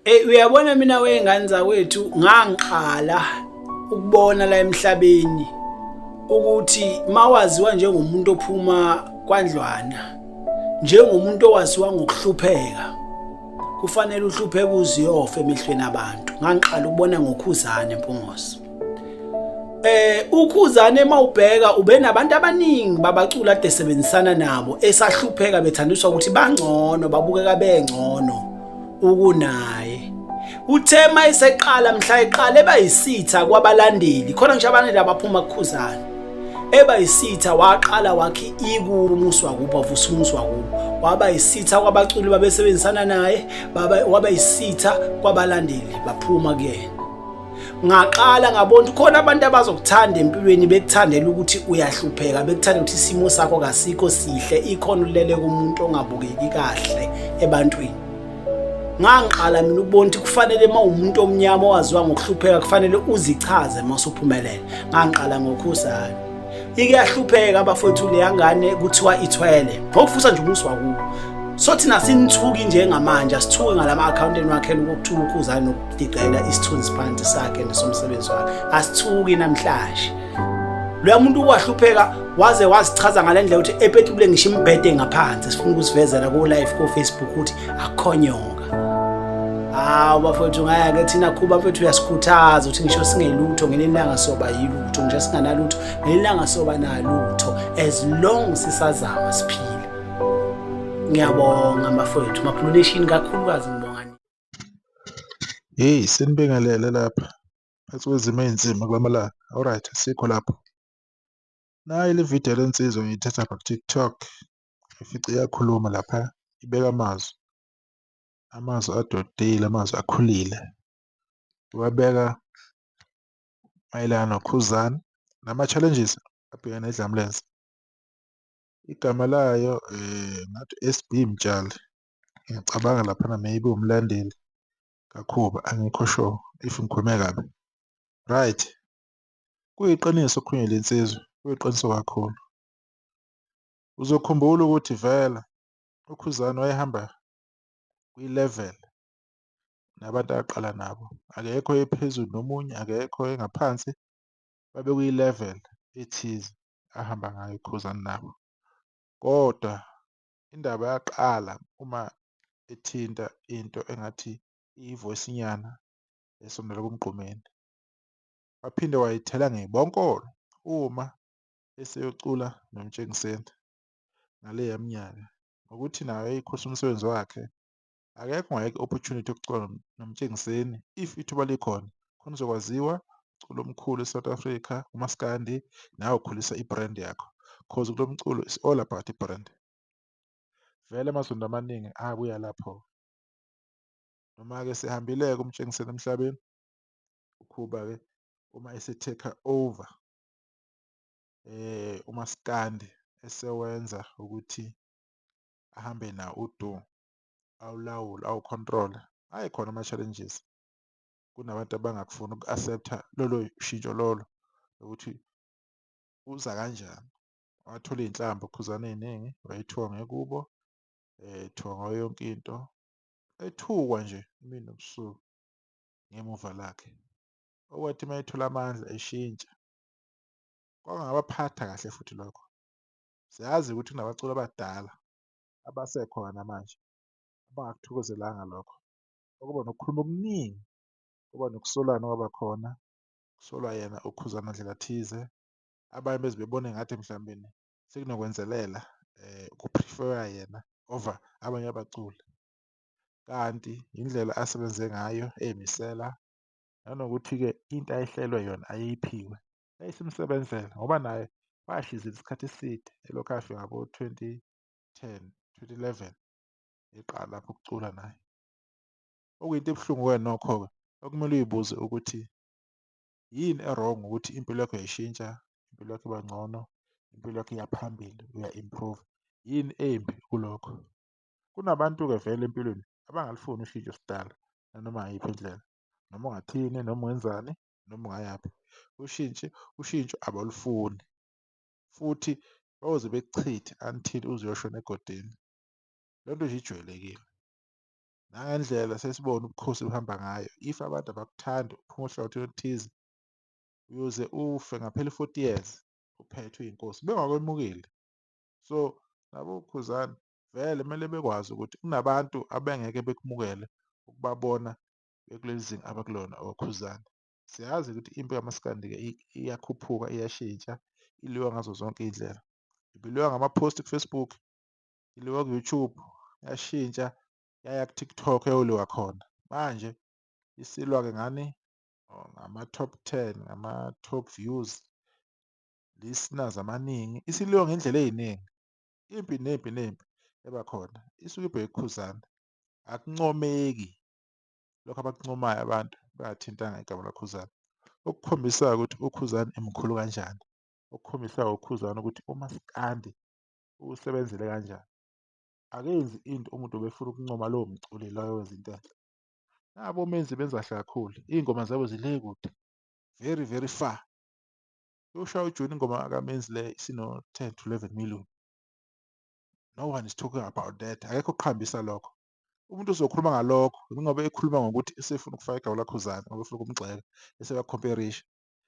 Ey uyabona mina wengane zakwethu ngangiqala ukubona la emhlabeni ukuthi mawaziwa njengomuntu ophuma kwandlwana njengomuntu owaziwa ngokuhlupheka kufanele uhlupheke uziyofa emehlweni abantu. Ngangiqala ukubona ngoKhuzane Mpungose. Ukhuzane mawubheka ubenabantu abaningi babacula ade sebenzisana nabo esahlupheka bethandiswa ukuthi bangcono, babukeka bengcono ukunaye. Uthe mayiseqala mhla eqala ebayisitha kwabalandeli khona ngisho abalandeli abaphuma kuKhuzane eba yisitha, waqala wakhe ikubo umusi wakubo, wavusa umusi wakubo, waba yisitha kwabaculi babesebenzisana naye, waba yisitha kwabalandeli baphuma kuyena. Ngaqala ngabona ukuthi khona abantu abazokuthanda empilweni bekuthandela ukuthi uyahlupheka, bekuthanda ukuthi isimo sakho kasikho sihle, ikhona ulele kumuntu ongabukeki kahle ebantwini. Ngangiqala mina ukubona ukuthi kufanele uma umuntu omnyama owaziwa ngokuhlupheka kufanele uzichaze uma usuphumelele. Ngangiqala ngoKhuzane. Ike yahlupheka abafowethu leya ngane kuthiwa ithwele ngokufusa nje umusi wakubo. So thina sinithuki njengamanje, asithuki ngalama account wakhe lokuthuka uKhuzane nokudicela isithunzi phansi sakhe nesomsebenzi wakhe, asithuki namhlanje. Loya muntu wahlupheka waze wazichaza ngale ndlela ukuthi epetule ngisho imbhede ngaphansi. Sifuna ukusivezela ku live ku Facebook ukuthi akukhonyoka. Hawu bafowethu, ngaya-ke thina Khuba mfethu uyasikhuthaza ukuthi ngisho singelutho ngelinye ilanga soba yilutho, ngisho singanalutho ngelinye ilanga soba nalutho, as long sisazama siphila. Ngiyabonga bafowethu, Maphulu Nation, kakhulukazi ngibonga. Hey, sinibingelele lapha phansi kwezimo ey'nzima kulamalanga. Alright, asikho lapho. Nayi le video lensizwa ngiyithatha lapha ku-TikTok. Ngifice iyakhuluma lapha, ibeka amazwi. Amazwi adodile, amazwi akhulile. Iwabeka mayelana noKhuzani nama-challenges abhekene neDlamlenze. Igama layo ngathi SB Mtshali. Ngiyacabanga laphana maybe umlandeli kaKhuba, angikho sure if ngikhulume kabi. Right, kuyiqiniso okukhulunywa ile nsizwa, kuyiqiniso kakhulu. Uzokhumbula ukuthi vele uKhuzani wayehamba kwi-level nabantu aqala nabo, akekho ephezulu nomunye, akekho engaphansi, babe kwi-level ethize ahamba ngayo uKhuzani nabo. Kodwa indaba yaqala uma ethinta into engathi iyi-voice nyana esondela kuMgqumeni. Waphinde wayithela ngebonkolo uma eseyocula noMtshengiseni ngaleya minyaka, ngokuthi naye eyikhulisa umsebenzi wakhe, akekho ongayeka i-opportunity yokucula noMtshengiseni if ithuba likhona, khona uzokwaziwa umculo omkhulu e-South Africa, umaskandi, nawe ukhulisa i-brand yakho, cause kulo mculo is all about i-brand. Vele amasonto amaningi abuya lapho. Noma-ke sehambile-ke uMtshengiseni emhlabeni, uKhuba-ke uma ese-take over umaskandi esewenza ukuthi ahambe nawo udu, awulawule, awu-control-e, ayikhona ama-challenges. Kunabantu abangakufuni uku-accept-a lolo shintsho lolo ukuthi uza kanjani. Wathola iy'nhlamba uKhuzani ey'ningi, wayethuka ngekubo, ethuka ngayo yonke into, ethukwa nje imini nobusuku ngemuva lakhe. Okwathi uma ethola amandla eshintsha, kwangabaphatha kahle futhi lokho. Siyazi ukuthi kunabaculi abadala abasekhona manje abangakuthokozelanga lokho. Kwakuba nokukhuluma okuningi, kuba nokusolana okwaba khona, kusolwa yena uKhuzani ngandlela thize, abanye beze bebone ngathi mhlawumbe sekunokwenzelela ku-prefer-wa yena over abanye abaculi. Kanti indlela asebenze ngayo ey'misela, nanokuthi-ke into ayihlelwe yona ayeyiphiwe yayisimsebenzela, ngoba naye washizila isikhathi eside elokhu afika ngabo-2010, 2011 eqala lapho ukucula naye. Okuyinto ebuhlungu-ke nokho-ke okumele uy'buze ukuthi yini e-wrong ukuthi impilo yakho yayishintsha, impilo yakho iba ngcono, impilo yakho iya phambili, uya-improve. Yini embi kulokho? Kunabantu-ke vele empilweni abangalifuni ushintsho sidala nanoma ngayiphi indlela, noma ungathini, noma ungenzani, noma ungayaphi, ushintshe ushintsho abalufuni futhi bayoze bekuchithe until uze uyoshona egodini. Lento nje ijwayelekile. Nangendlela sesibona ubukhosi buhamba ngayo, if abantu abakuthandi uphuma ohlangothini oluthize, uyoze ufe ngaphela i-40 years uphethwe iy'nkosi bengakwemukeli. So nabo Khuzani vele kumele bekwazi ukuthi kunabantu abengeke bekumukele ukubabona bekuleli zinga abakulona oKhuzani. Siyazi ukuthi impi kamaskandi-ke iyakhuphuka iyashintsha, iliwa ngazo zonke iy'ndlela. Ibiliwa ngama-post ku-Facebook, iliwa ku-YouTube, yashintsha yaya ku-TikTok yayoliwa khona. Manje isilwa-ke ngani? Ngama-top ten, ngama-top views, listeners amaningi, isiliwa ngendlela ey'ningi. Impi nempi nempi eba khona isuke ibheke kuKhuzani. Akuncomeki lokhu abakuncomayo abantu bengathintanga igama likaKhuzani. Okukhombisa-ke ukuthi uKhuzani emkhulu kanjani, okukhombisa-ke uKhuzani ukuthi umaskandi uwusebenzele kanjani. Akenzi into umuntu ubefuna ukuncoma lowo mculi loyo owenza into enhle. Nabo oMenzi benza kahle kakhulu, iy'ngoma zabo zile kude, very very far. Uyoshaya uJune ingoma kaMenzi le isino-10 to 11 million. No one is talking about that. Akekho oqhambisa lokho. Umuntu uzokhuluma ngalokho ngoba ekhuluma ngokuthi esefuna ukufaka igama laKhuzani ngoba efuna ukumgxeka esebakhomperisha.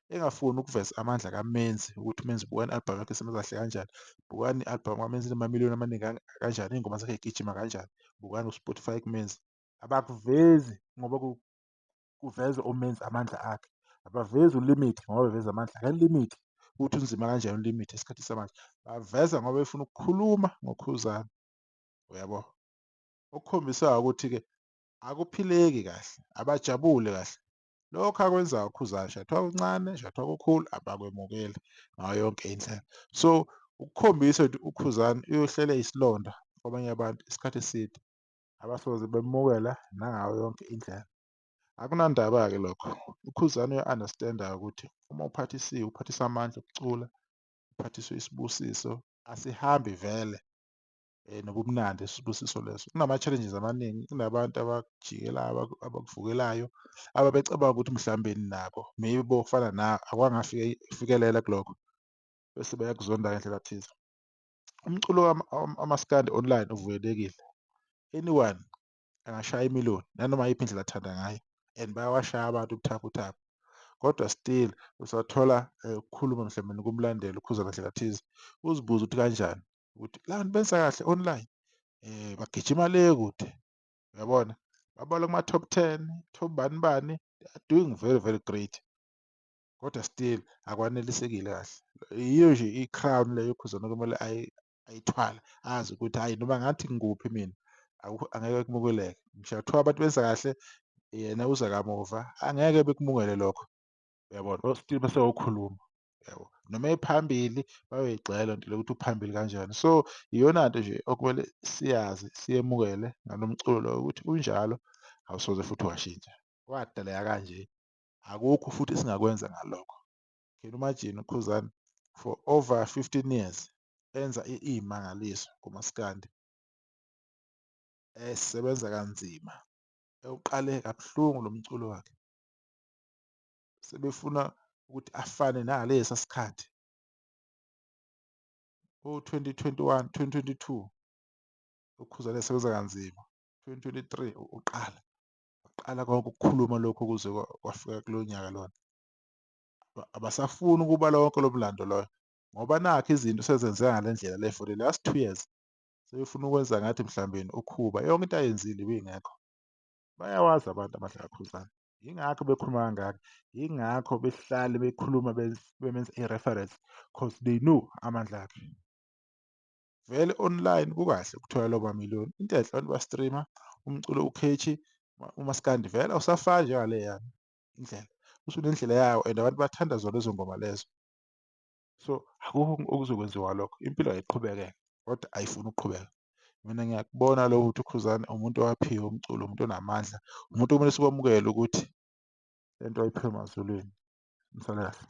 Engafuni ukuveza amandla kaMenzi ukuthi uMenzi bukani i-album yakhe isebenza kahle kanjani, bukani i-album kaMenzi inamamiliyoni amaningi kanjani, iy'ngoma zakhe y'gijima kanjani, bukani u-Spotify kuMenzi. Abakuvezi ngoba kuveza uMenzi amandla akhe, abavezi uLimit ngoba beveza amandla kaLimit ukuthi unzima kanjani uLimit esikhathi samanje. Baveza ngoba befuna ukukhuluma ngoKhuzani, uyabo? Okukhombisayo ukuthi-ke akuphileki kahle, abajabule kahle. Lokhu akwenzayo uKhuzani shathiwa kuncane, shathiwa kukhulu abakwemukeli ngayo yonke indlela. So ukukhombisa ukuthi uKhuzani uyohlele isilonda kwabanye abantu isikhathi eside, abasoze bemukela nangayo yonke indlela. Akunandaba-ke lokho, uKhuzani uya-understand-a ukuthi uma uphathisiwe uphathiswa amandla okucula, uphathiswe isibusiso asihambi vele nobumnandi isibusiso leso. Kunama-challenges amaningi, kunabantu abakujikelayo abakuvukelayo ababecabanga ukuthi mhlawumbe nabo maybe bofana nawe akwangafikelela kulokho bese bayakuzonda ngendlela thize. Umculo wamaskandi online uvulelekile, anyone angashaya imiliyoni nanoma yiphi indlela athanda ngayo and bayawashaya abantu ubuthaphuthaphu kodwa still usathola ukukhuluma mhlawumbe nokumlandela ukhuza ngandlela thize uzibuze ukuthi kanjani ukuthi la bantu benza kahle online bagijima le kude uyabona babalwa kuma-top 10 top bani bani they are doing very very great kodwa still akwanelisekile kahle yiyo nje i-crown leyo uKhuzani okumele ayithwale azi ukuthi hhayi noma ngathi ngikuphi mina angeke kumukeleke ngisho kuthiwa abantu benza kahle yena uza kamuva angeke bekumukele lokho uyabona still bese ukhuluma yabo noma ephambili bayoyigxeka lento le ukuthi uphambili kanjani so iyona nto nje okumele siyazi siyemukele ngalo mculo lo ukuthi unjalo awusoze futhi washintsha wadaleka kanje akukho futhi esingakwenza ngalokho. Can you imagine uKhuzani for over 15 years enza iy'mangaliso kumaskandi esebenza kanzima ewuqale kabuhlungu lo mculo wakhe sebefuna ukuthi afane nalesa sikhathi o-2021 2022 uKhuzani esebenza kanzima 2023 uqala Waqala konke ukukhuluma lokhu kuze kwafika kulo nyaka lona. Abasafuni ukuba lonke lo mlando loyo ngoba nakho izinto sezenzeka ngale ndlela le for the last 2 years. Sebefuna ukwenza ngathi mhlawumbe uKhuba yonke into ayenzile ibingekho. Bayawazi abantu amandla kaKhuzani. Yingakho bekhuluma kangaka, yingakho behlale bekhuluma bemenza i-reference cause they know amandla akhe. Vele online kukahle ukuthola lawo mamiliyoni, into enhle abantu ba-stream-a umculo u-catchy, umaskandi vele awusafani njengaleya indlela, usunendlela yawo and abantu bathanda zona lezo ngoma lezo. So akukho okuzokwenziwa lokho, impilo ayiqhubeke kodwa ayifuni ukuqhubeka. Mina ngiyakubona lokho ukuthi uKhuzani umuntu owaphiwe umculo, umuntu onamandla, umuntu okumele sikwamukele ukuthi lento ayiphiwe emazulwini. Nisale kahle.